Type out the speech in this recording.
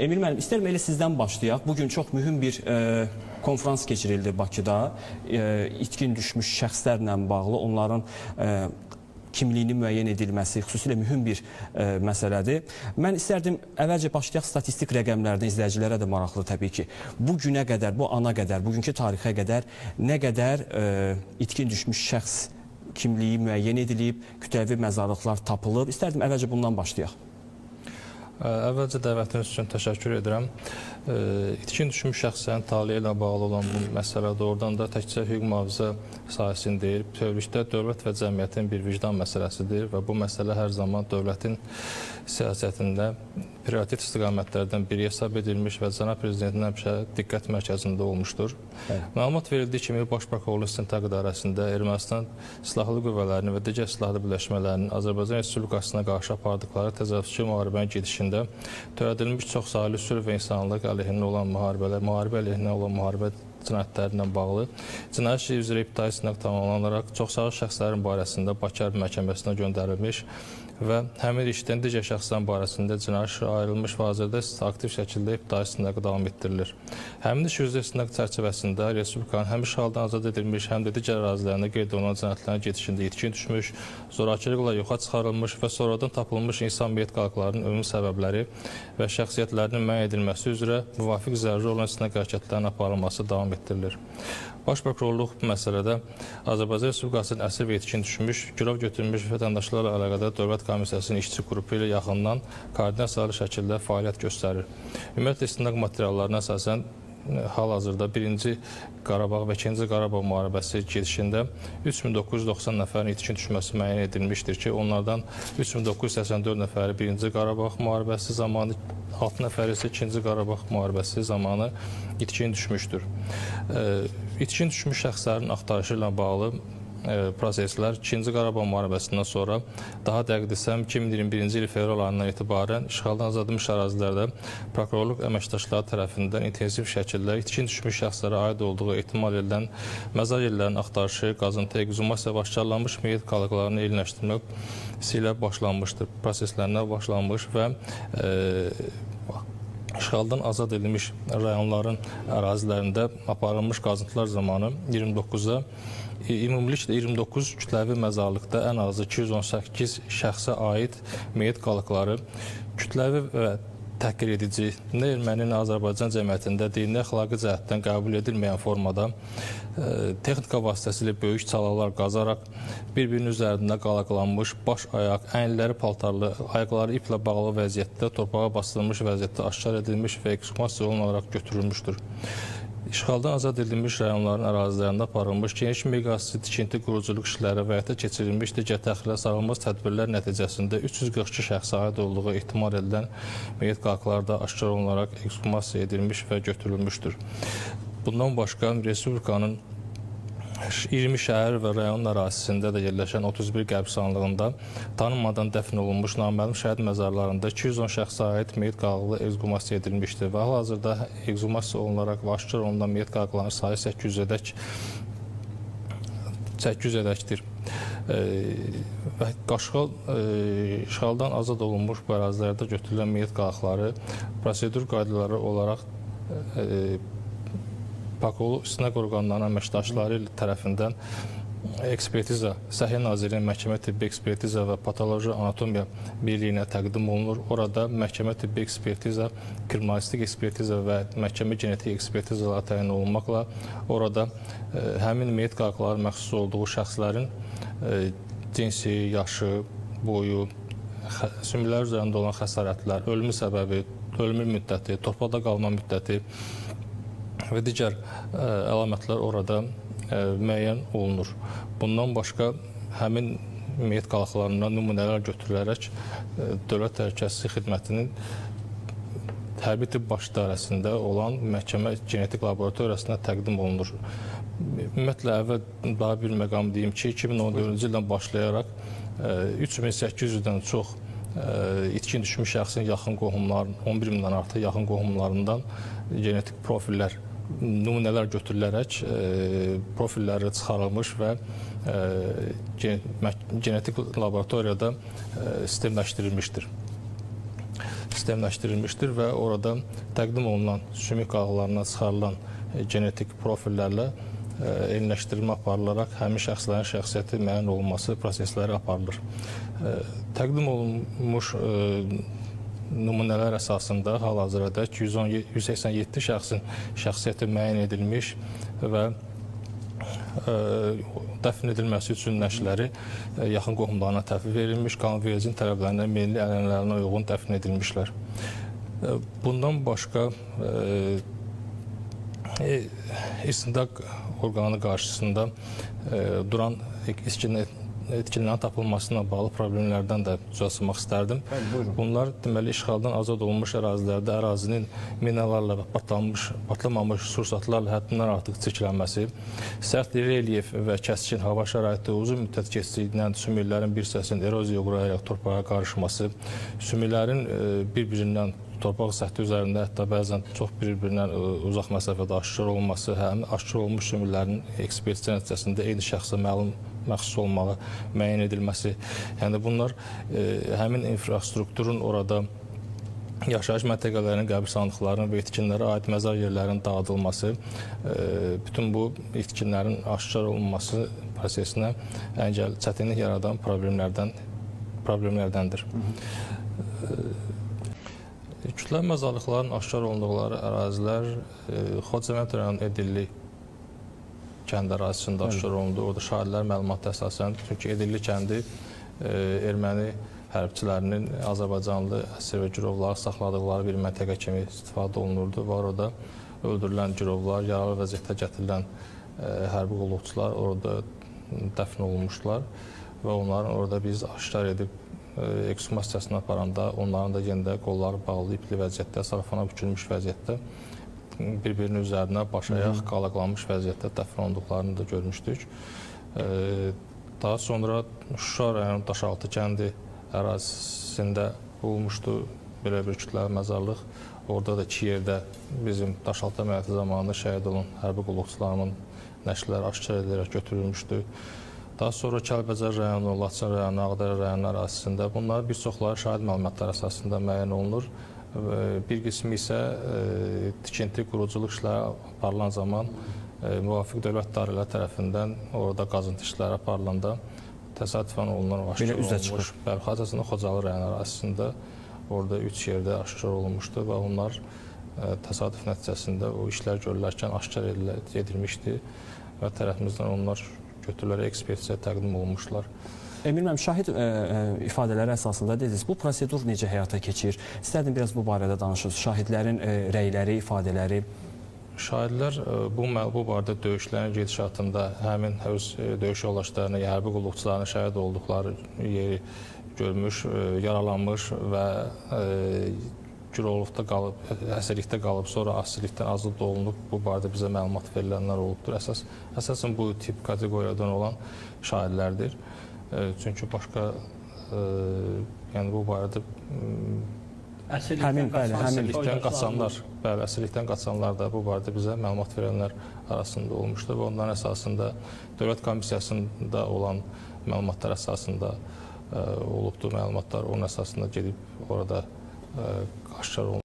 Emil müəllim, istərəm elə sizdən başlayaq. Bugün çox mühüm bir konfrans keçirildi Bakıda. İtkin düşmüş şəxslərlə bağlı onların kimliyinin müəyyən edilməsi xüsusilə mühüm bir məsələdir. Mən istərdim əvvəlcə başlayaq statistik rəqəmlərdən, izləyicilərə də maraqlı təbii ki. Bu günə qədər, bu ana qədər, bugünkü tarixə qədər nə qədər itkin düşmüş şəxs kimliyi müəyyən edilib, kütləvi məzarlıqlar tapılıb. İstərdim əvvəlcə bundan başlayaq. Əvvəlcə dəvətiniz üçün təşəkkür edirəm. İtkin düşmüş şəxslərin taleyi ilə bağlı olan bu məsələ doğrudan da təkcə hüquq mühafizə sahəsində deyil, bütövlükdə dövlət və cəmiyyətin bir vicdan məsələsidir və bu məsələ hər zaman dövlətin siyasətində prioritet istiqamətlərdən biri hesab edilmiş və cənab prezidentin həmişə diqqət mərkəzində olmuşdur. Evet. Məlumat verildiyi kimi Baş Prokurorluq İstintaq İdarəsində Ermənistan silahlı qüvvələrinin və digər silahlı birləşmələrinin Azərbaycan Respublikasına qarşı apardıqları təcavüzçü müharibənin gedişində törədilmiş çoxsaylı sülh və insanlıq əleyhinə olan müharibələr, müharibə əleyhinə olan müharibə cinayətləri ilə bağlı cinayət işi üzrə ibtidai istinaq tamamlanaraq çoxsaylı şəxslərin barəsində Bakı Hərbi Məhkəməsinə göndərilmiş və həmin işdən digər şəxslərin barəsində cinayət işi ayrılmış və hazırda aktiv şəkildə ibtidai istinaqı davam etdirilir. Həmin iş üzrə istinaq çərçivəsində Respublikanın həm işğaldan azad edilmiş, həm də digər ərazilərində qeyd olunan cinayətlərin gedişində itkin düşmüş, zorakılıqla yoxa çıxarılmış və sonradan tapılmış insan meyit qalıqlarının ölüm səbəbləri və şəxsiyyətlərinin müəyyən edilməsi üzrə müvafiq zəruri olan istinaq hərəkətlərinin aparılması davam etdirilir. Baş Prokurorluq bu məsələdə Azərbaycan Respublikasının əsir və itkin düşmüş, girov götürülmüş vətəndaşlarla əlaqədar Dövlət Komissiyasının işçi qrupu ilə yaxından koordinasiyalı şəkildə fəaliyyət göstərir. Ümumiyyətlə, istinaq materiallarına əsasən hal-hazırda 1-ci Qarabağ və 2-ci Qarabağ müharibəsi gedişində 3990 nəfərin itkin düşməsi müəyyən edilmişdir ki, onlardan 3984 nəfəri 1-ci Qarabağ müharibəsi zamanı, 6 nəfəri isə 2-ci Qarabağ müharibəsi zamanı itkin düşmüşdür. İtkin düşmüş şəxslərin axtarışı ilə bağlı proseslər 2-ci Qarabağ müharibəsindən sonra, daha dəqiq desəm 2021-ci il fevral ayından etibarən işğaldan azad edilmiş ərazilərdə prokurorluq əməkdaşları tərəfindən intensiv şəkildə itkin düşmüş şəxslərə aid olduğu ehtimal edilən məzar yerlərinin axtarışı, qazıntı, ekshumasiya və aşkarlanmış meyit qalıqlarını eyniləşdirməsi ilə başlanmışdır. Proseslərinə başlanmış və işğaldan azad edilmiş rayonların ərazilərində aparılmış qazıntılar zamanı 29-da ümumilikdə 29 kütləvi məzarlıqda ən azı 218 şəxsə aid meyit qalıqları kütləvi və təhqir edici, nə erməni, nə Azərbaycan cəmiyyətində dini əxlaqi cəhətdən qəbul edilməyən formada texnika vasitəsilə böyük çalalar qazaraq bir-birinin üzərində qalaqlanmış, baş, ayaq, əyinləri paltarlı, ayaqları iplə bağlı vəziyyətdə, torpağa bastırılmış vəziyyətdə aşkar edilmiş və ekshumasiya olunaraq götürülmüşdür. İşğaldan azad edilmiş rayonların ərazilərində aparılmış geniş miqyaslı tikinti quruculuq işləri və həyata keçirilmiş digər təxirə salınmaz tədbirlər nəticəsində 342 şəxsə aid olduğu ehtimal edilən meyit qalıqları da aşkar olunaraq ekshumasiya edilmiş və götürülmüşdür. Bundan başqa Respublikanın 20 şəhər və rayon ərazisində də yerləşən 31 qəbirstanlığında tanınmadan dəfn olunmuş naməlum şəhid məzarlarında 210 şəxsə aid meyit qalıqları ekshumasiya edilmişdir və hal-hazırda ekshumasiya olunaraq və aşkar olunan meyit qalıqlarının sayı 800-ədək 800-ədəkdir. Və işğaldan azad olunmuş bu ərazilərdə götürülən meyit qalıqları prosedur qaydaları olaraq Prokurorluq istinaq orqanlarının əməkdaşları tərəfindən ekspertiza, Səhiyyə Nazirliyinin Məhkəmə Tibbi Ekspertiza və Patoloji Anatomiya Birliyinə təqdim olunur. Orada məhkəmə tibbi ekspertiza, kriminalistik ekspertiza və məhkəmə genetik ekspertizalar təyin olunmaqla orada həmin meyit qalıqları məxsus olduğu şəxslərin cinsi, yaşı, boyu, sümüklər üzərində olan xəsarətlər, ölümü səbəbi, ölümü müddəti, torpaqda qalma müddəti və digər əlamətlər orada müəyyən olunur. Bundan başqa həmin meyit qalıqlarından nümunələr götürülərək Dövlət Təhlükəsizlik Xidmətinin Hərbi Tibb Baş İdarəsində olan məhkəmə genetik laboratoriyasına təqdim olunur. Ümumiyyətlə, əvvəl daha bir məqam deyim ki, 2014-cü ildən başlayaraq 3800-dən çox itkin düşmüş şəxsin yaxın qohumlarının, 11 mindən artıq yaxın qohumlarından genetik profillər, nümunələr götürülərək profilləri çıxarılmış və genetik laboratoriyada sistemləşdirilmişdir. sistemləşdirilmişdir və orada təqdim olunan sümük qalıqlarından çıxarılan genetik profillərlə eyniləşdirilmə aparılaraq həmin şəxslərin şəxsiyyəti müəyyən olunması prosesləri aparılır. Təqdim olunmuş nümunələr əsasında hal-hazıradək 187 şəxsin şəxsiyyəti müəyyən edilmiş və dəfn edilməsi üçün nəşləri yaxın qohumlarına təhvil verilmiş, qanunvericinin tələblərinə, milli ənənələrinə uyğun dəfn edilmişlər. Bundan başqa istintaq orqanı qarşısında duran itkinlərin tapılmasına bağlı problemlərdən də söz açmaq istərdim. Bəli, buyurun. Bunlar deməli işğaldan azad olunmuş ərazilərdə ərazinin minalarla və partlamamış sursatlarla həddindən artıq çirklənməsi, sərt relyef və kəskin hava şəraiti, uzun müddət keçdiyindən sümüklərin bir hissəsinin eroziyaya uğrayaraq torpağa qarışması, sümüklərin bir-birindən torpaq səthi üzərində hətta bəzən çox bir-birindən uzaq məsafədə aşkar olunması, həm aşkar olunmuş sümüklərin ekspertiza nəticəsində eyni şəxsə məlum məxsus olmağı müəyyən edilməsi. Yəni bunlar həmin infrastrukturun orada yaşayış məntəqələrinin, qəbirstanlıqlarının və itkinlərə aid məzar yerlərinin dağıdılması, bütün bu itkinlərin aşkar olunması prosesinə əngəl, çətinlik yaradan problemlərdəndir. Kütləvi məzarlıqların aşkar olunduqları ərazilər Xocavənd rayonu Edilli kənd ərazisində aşkar olundu. Orada şahidlər məlumatı əsasən, çünki Edilli kəndi erməni hərbçilərinin azərbaycanlı əsir və girovları saxladıqları bir məntəqə kimi istifadə olunurdu və orada öldürülən girovlar, yaralı vəziyyətdə gətirilən hərbi qulluqçular orada dəfn olunmuşlar və onların orada biz aşkar edib ekshumasiyasını aparanda onların da yenə də qolları bağlı, ipli vəziyyətdə, sarafana bükülmüş vəziyyətdə bir-birinin üzərinə baş-ayaq qalaqlanmış vəziyyətdə dəfn olunduqlarını da görmüşdük. Daha sonra Şuşa rayonu Daşaltı kəndi ərazisində olmuşdu belə bir kütləvi məzarlıq. Orada da iki yerdə bizim Daşaltı əməliyyatı zamanı şəhid olan hərbi qulluqçularının nəşləri aşkar edilərək götürülmüşdü. Daha sonra Kəlbəcər rayonu, Laçın rayonu, Ağdərə rayonu ərazisində bunlar bir çoxları şahid məlumatları əsasında müəyyən olunur. Bir qismi isə tikinti, quruculuq işləri aparılan zaman müvafiq dövlət idarələri tərəfindən orada qazıntı işləri aparılanda təsadüfən olunan aşkar olunmuş. Bəli, xüsusən Xocalı rayonu ərazisində orada 3 yerdə aşkar olunmuşdu və onlar təsadüf nəticəsində o işlər görülərkən aşkar edilmişdi və tərəfimizdən onlar götürülərək ekspertizaya təqdim olunmuşlar. Emil müəllim, şahid ifadələri əsasında dediniz, bu prosedur necə həyata keçir? İstərdim biraz bu barədə danışırsınız. Şahidlərin rəyləri, ifadələri. Şahidlər bu barədə döyüşlərin gedişatında həmin öz döyüş yoldaşlarına, hərbi qulluqçularına şahid olduqları yeri görmüş, yaralanmış və girovluqda qalıb, əsirlikdə qalıb, sonra əsirlikdən azad olunub, bu barədə bizə məlumat verilənlər olubdur. Əsasən bu tip kateqoriyadan olan şahidlərdir. Çünki başqa, yəni bu barədə əsirlikdən qaçanlar, bəli, əsirlikdən qaçanlar da bu barədə bizə məlumat verənlər arasında olmuşdur və onların əsasında Dövlət Komissiyasında olan məlumatlar əsasında olubdur məlumatlar, onun əsasında gedib orada aşkar olunur.